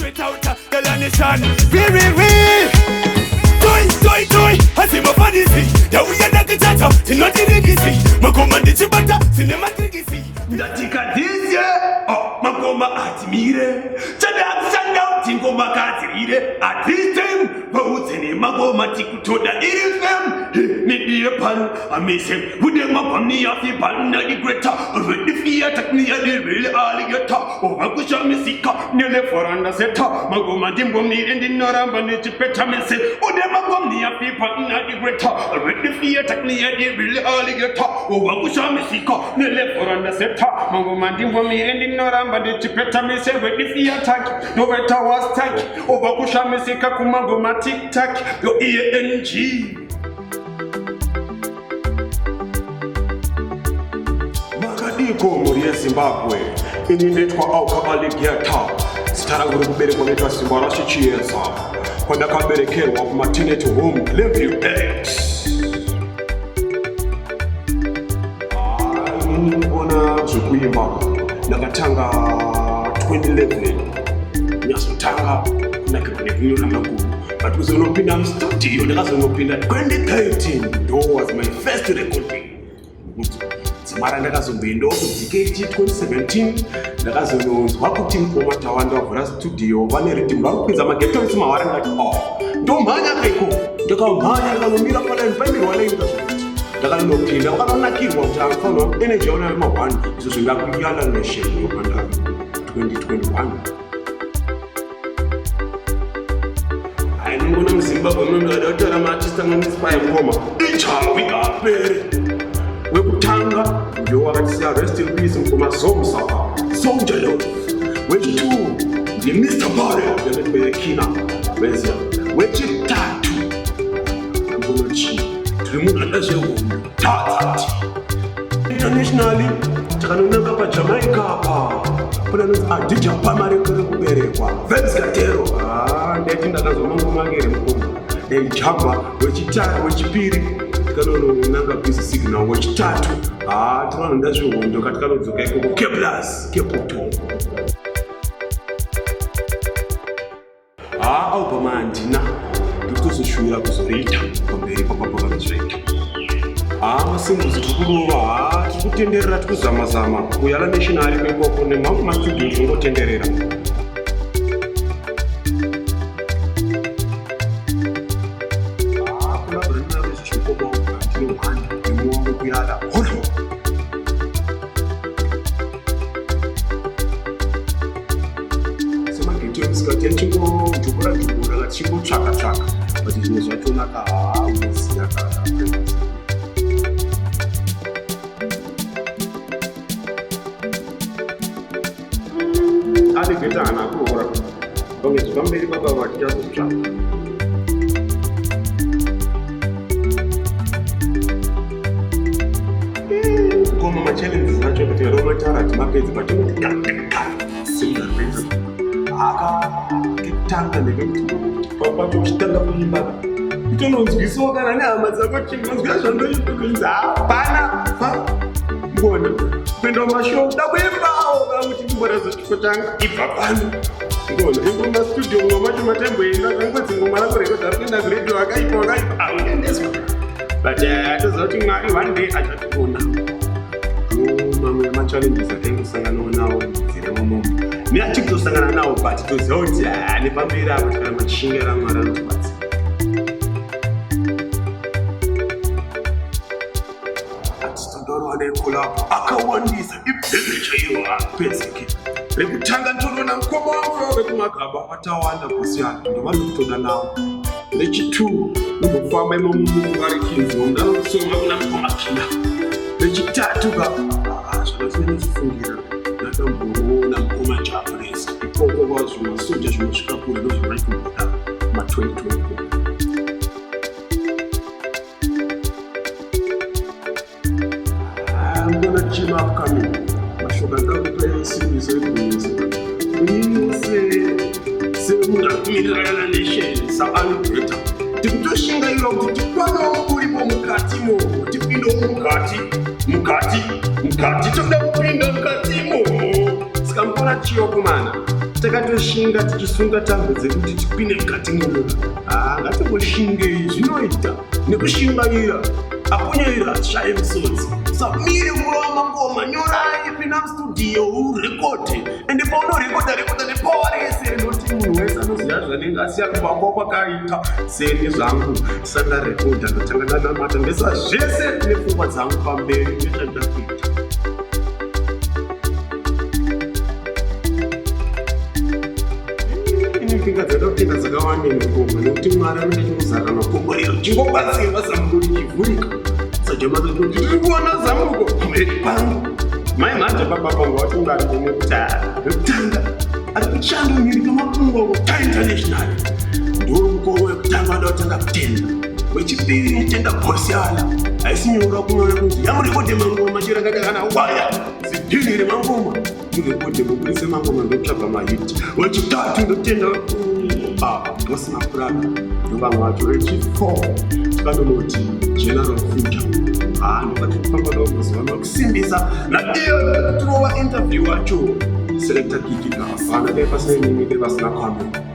Straight out the nation. Real, real, real. Toi, toi, toi, asi mafanisi. Ndauya ndakachacha, tinotirikisi. Makoma ndichibata, sine matirikisi. Ndatikadizye, oh, makoma atimire. Chada kushanda kuti ngoma kadzirire. At this time, vaudze nemagoma tikutoda iri fem. Midiye pan, amise. Bude mapami yafi pan, the greater. Ready fear, take me a the real alligator. Ovakushamisika, nele foranda seta. Magoma ndimbomire ndinoramba ndichipeta mese. Ude magomni yafi pan, the greater. Ready fear, take me a the real alligator. Ovakushamisika, nele foranda seta. Magoma ndimbomire ndinoramba ndichipeta mese. Ready fear, take. Noveta was take. Ovakushamisika kumagoma tik tak. Yo ENG. Makadiko mhuri yeZimbabwe, ini ndoitwa Auka Alligator, zita rangu rekuberekwa ndoitwa Simbarashe Chiedza, kwandakaberekerwa kumaternity home Glenview 8. Ah, Ini ndikuona zvekuimba ndakatanga 2011 nyazotanga kunakirwa nekunyora makuru but kuzonopinda mustudio ndakazonopinda 2013 ndo was my first recording kuti dzimara ndakazomboendawo kuDKT 2017 ndakazononzwa kuti mukoma Tawanda wavhura studio vane riddim vari kupinza magetosi mahwara ndikati oh ndomhanya kaiko ndakamhanya ndikanomira paline paimirwa line kazvokuti ndakanonopinda vakanonakirwa kuti anofanirwa energy yaona yema1 izvo zvingakuyana nation yopanda 2021 ainongona muZimbabwe munoda kutaura maartist anoinspire ngoma ichawi kapere wekutanga ndio wakatisiya rest in peace mukoma Zomsaka Soldier Love wechitu ndi Mr Bare yakaitwa Kina weza wechitatu ambonochi tiri munhu anoda zvehondo tatsati internationally takanonanga paJamaica apa pana anonzi Adija Pamareko rekuberekwa Vybz Kartel. Ndaiti ndakazwa mangoma ake remukoma ndaijamba wechipiri tikanononanga Busy Signal wechitatu tikanonda zvehondo katikanodzoka ikoko Keplas Kepoto. Album handina, ndikutozoshuwira kuzoita pamberi papapakanozvaita. Masingles tiri kurova, tiri kutenderera, tiri kuzama-zama kuyala nation ariko ikoko nemamwe mastudio tinongotenderera. Kuna brand zvekoma ndinohwanda nemuwango kuyala holo semageto emusikati tichingodhukura dhukura tichingotsvaka tsvaka but zvimwe zvachonaka unoziya kana alligator haana kuroora pamwe zvepamberi baba vatichazotsvaka. Koma machallenges acho kuti romatara timapedzi but simapedzi aka kekutanga ndekekuti papacho uchitanga kuimba kutononzwisiwa kana nehama dzako chinonzwira zvandoinzi hapana ngona kuenda mumashow da kuimbawo kakuti ndimborazochikotanga ibva pano ngona ingoma studio ngoma macho matemboenda kangodzi ngoma rako rekodha rikuenda kuredio akaipa wakaipa auendeswa but atoziva kuti Mwari one day achationa. Mamwe machallenges ataingosanganawo nawo munzira imomo neatikutosangana nawo but toziva kuti nepamberi apo tikana machinga Mwari anotibatsira. Atitodorwa necollab akawandisa ibhebhe chairo apedzeke rekutanga ndinoona mukoma wangu vekumagaba atawanda kusiyana ndovanhu kutoda nawo rechitu umbofamba imomo muvarikinzi ndanokusoma kuna mukoma Kina rechitatu ka zvakasiyana ndakamboona mukoma Japres ikoko kwazvo masoja zvinosvika kure ndozvavaikubuda ma 2024. I'm gonna team upcoming mashoko andakupa esimbiso egwinyiso inini semunhu akumirira Yala Nation saalligator tikutoshingaira kuti tikwanewo muripo mukatimo tipindewo mukati mukati mukati toda kupinda mukatimo saka mukona chiyo kumana. Takatoshinga tichisunga tambo dzekuti tipinde mukati menyika. Haa, ngatingoshingei, zvinoita nekushingaira. Apunyaira shaye misodzi. Samire murova mangoma, nyorai, pinda mustudio urekodhe. Ende paunorekodha rekodha nepower rese rinoti munhu wese anoziva zvanenge asiya kumba kwako kwakaita seni zvangu. Sandarekodha ndotanga ndanamata ndesa zvese nepfungwa dzangu pamberi nechandida kuita. Inipinga dzakapinda dzakawanda mukoma nekuti Mwari anenge achingozara makomborero chingobatsirwa zambuko richivhurika sajamazoti tiri kuona zambuko pamberi pangu mai mhanje baba pangu vatungamire nekuti wekutanga ari kuchando mhiri kwemakungwa kuta international ndiwo mukoma wekutanga wada kutanga kutenda wechipiri tenda bhosiana haisi nyora kunyora kunzi yamurekodhe mangoma chirakada kana waya zidhiri remangoma murekodhe muburise mangoma ndotsvaga mahiti wechitatu ndotenda bosi mapuranga ndovamwe vacho wechi4 tikanonoti general future haa ndokatofamba navo mazuva ano kusimbisa naiyo tirova interview wacho selector kiki hapana dai pasina imimi dai pasina comment.